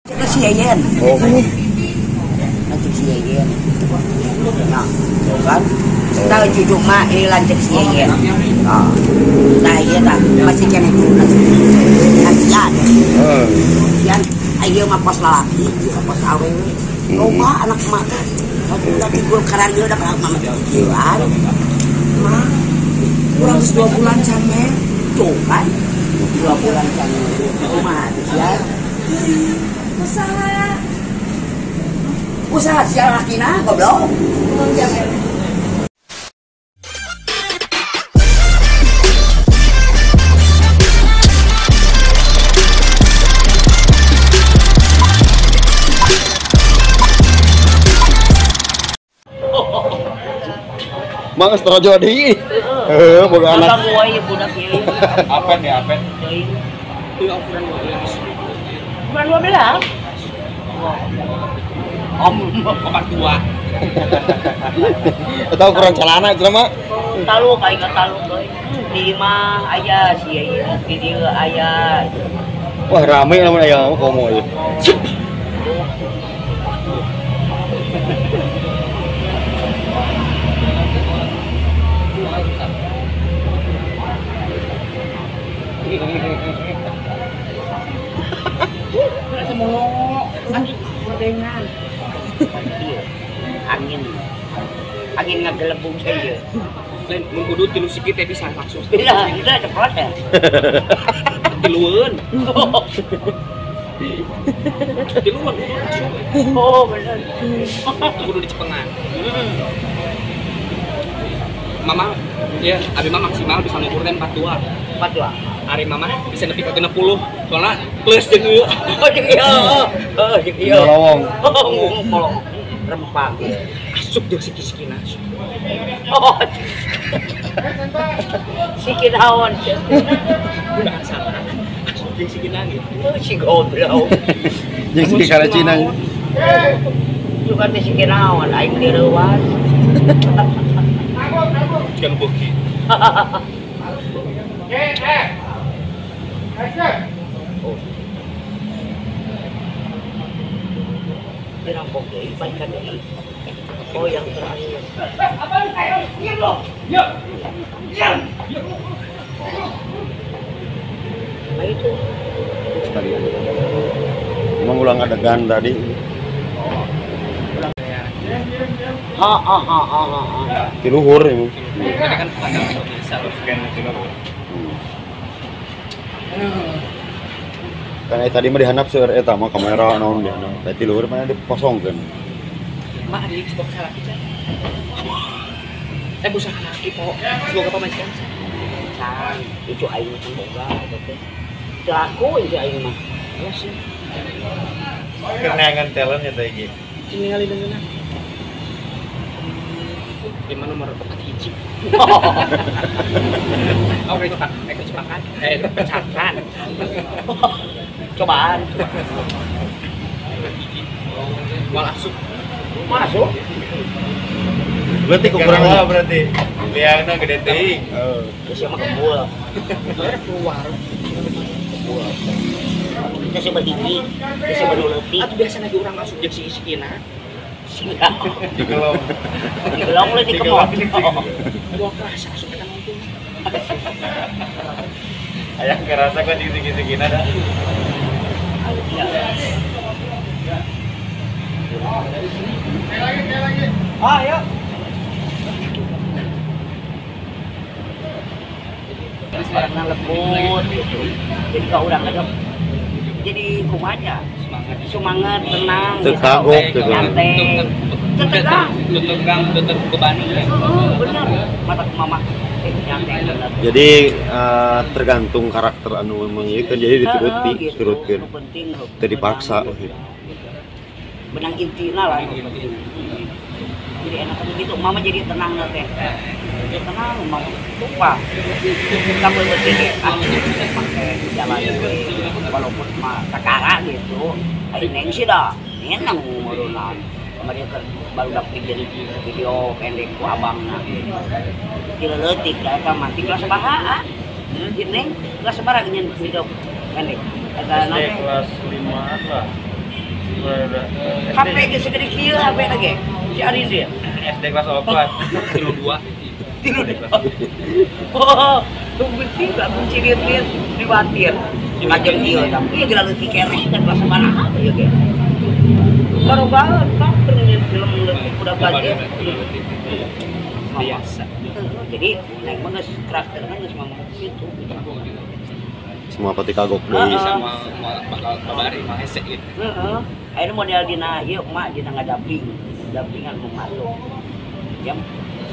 Si Yeyen. Oh. Lanceuk si Yeyen. Nah, kan? Tahu cucu mah ini lanceuk si Yeyen. Nah, nah iya tak masih kena dulu kasihan. Kasihan. Ayo mah pos lalaki, pos awewe. Loba anak emak teh. Udah tiga karar dia udah mama kieuan. Mah kurang 2 bulan sampe tuh kan. 2 bulan sampe. Kumaha sia? Usaha. Usaha sia lakina goblok. Mang geus torojo deui. Heuh, boga anak. Apen ya, apen. Ukuran 12. Ukuran 12. Om 42. Eta ukuran celana itu mah. Talu kayak talu deui. Di imah aya si ieu, di dieu aya. Wah, rame lamun aya komo ieu. Angin angin ngagelembung saja. Lain mun kudu tilu sikit teh bisa langsung. Iya, itu cepet ya. Tilueun. Tilueun kudu langsung. Oh, bener. Kudu dicepengan. Mama, ya, abi mah maksimal bisa ngukur teh 42. 42. Ari mama bisa nepi ka 60. Soalna plus jeung ieu. Oh, jeung ieu. Heeh, jeung ieu. Lowong. Oh, rempah. Asup jeung siki-sikina. Oh. Siki naon? Bahasa. Asup jeung sikina gitu. Oh, si goblok. Jeung siki karacina. Bukan teh siki naon, aing direuwas. Jangan beuki. Dirampok deui, balikan deui. Oh, yang terakhir. Nah itu. Tadi. Emang ulang adegan tadi. Ha ha ha ha ha. Tiluhur ya. Ini kan ada bisa tiluhur. Kan tadi mah dihandap seueur eta mah kamera naon dihandap. Tadi tiluhur mah dikosongkeun. Mak di Xbox salaki can. Eh busa laki po. Semoga pamajikan. Can, itu aing mah boga eta teh. Teu aku itu aing mah. Ya sih. Kenangan talent ya teh iki. Ningali deungeunna. 5 nomor 4 hiji. Oke, cepat, cepakan. Pecakan. Cobaan. Hiji. Moal asup. Masuk. Berarti ukurannya berarti. Liangna gede teuing. Heeh. Geus mah kebul. Keluar. Kebul. Kita sih berhiji, kita sih berleutik. Atuh biasa lagi urang asup jeung siki-sikina. Digelong. Digelong lu dikemot. Gua kerasa asup eta nonton. Ayah kerasa kok jeung siki-sikina dah. Lagi. Ah, ya. Karena lembut gitu. Jadi kau urang aja. Jadi kumanya semangat, tenang, kagok gitu. Nyantai. Tegang, tegang, terbebani. Benar. Mata mama nyantai bener. Jadi tergantung karakter anu memang ieu kan jadi dituruti, diturutkeun. Teu dipaksa. Benang intina lah. Jadi enak gitu, mama jadi tenang teh. Jadi tenang, mama lupa. Sampai berpikir, ah, pakai jalan walaupun mah kakara gitu. Ayo neng sih dah, neng umurna. Kemarin kan baru dapet video pendek ku abang nah. Cileutik dah eta mah kelas sabaraha? Neng kelas sabaraha nyen video pendek? Eta kelas 5 lah. HP ge segede kieu HP na ge. Si Arin dia. SD kelas 4. 32. 32. Oh, tunggu sih aku cirit-cirit diwatir. Macam ieu tapi geura leutik keneh dan kelas sabaraha ieu ge. Baru banget kan film leutik udah budget. Biasa. Jadi neng mah geus karakterna geus mah gitu. Semua pati kagok deui sama bakal babari mah hese gitu. Heeh. Ayeuna model dina ieu emak dina ngadamping, dampingan mau masuk. Ya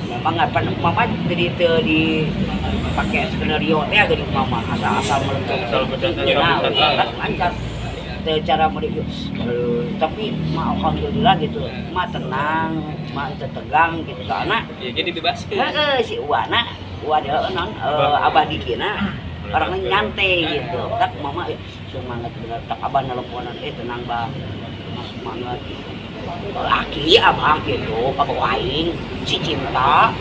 memang apa mama jadi teu dipake skenario teh geuning mama asal-asal melekat. Nah, lancar. Teu cara mereka tapi mak alhamdulillah gitu. Mak tenang, mak teu tegang gitu soalna. Ya jadi bebas. Heeh, si Uwana, Uwa deui non Abah Dikina orangnya nyantai gitu. Tak mama semangat bener tak abah nelponan tenang bah. Semangat gitu. Laki abah gitu, pakai aing si cinta.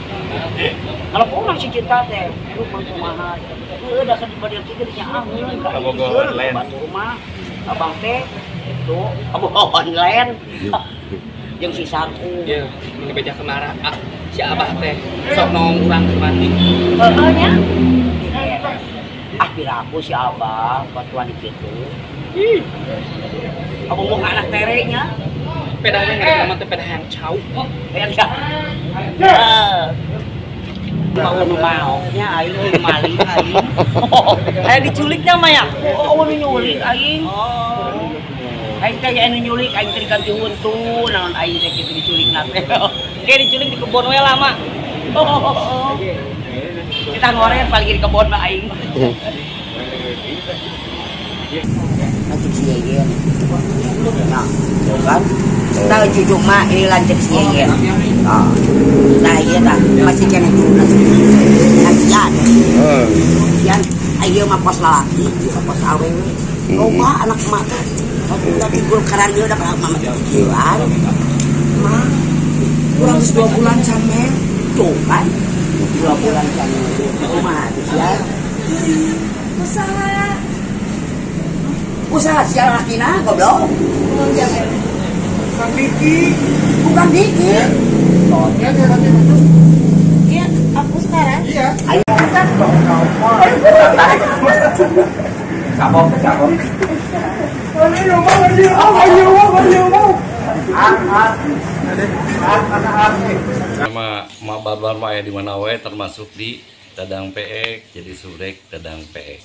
Nelponan si cinta teh, lu mah kumaha. Heueuh da kan model kieu nya ah heueuh ka batur mah. Abang teh itu abang online jeung si Sarku. Ieu ini beja kemara ah si abah teh sok nong urang keur mati. Heeh nya. Ah piraku si abah batuan kitu. Ih. Abang mau anak terenya. Pedahnya ngarep mah teh pedah yang cau. Pedah. Mau nu maoknya aing nu maling aing. Aya diculiknya mah ya? Oh, nu nyulik aing. Aing teh anu nyulik aing teh diganti huntu, naon aing teh kitu diculik na teh. Kayak diculik di kebon we lama. Oh. Kita ngoren paling di kebon mah aing. Lanjut si Yeyen. Nah, kan? Tahu cucu mak ini lanjut si Yeyen. Oh. Nah, iya tah masih kena turun. Kasihan. Kasihan. Ayo mah pos lalaki, pos awewe. Loba anak emak teh. Udah timbul karan dia udah kalau mama kieuan. Mah kurang 2 bulan sampe tuh kan. 2 bulan sampe. Kumaha tuh sia? Usaha. Usaha sia lakina goblok. Bukan Diki. Bukan Diki. Iya, aku sekarang. Iya. Ayo. Cabok, cabok. Sama mak barbar mah di mana wae termasuk di Dadang PE jadi subrek Dadang PE.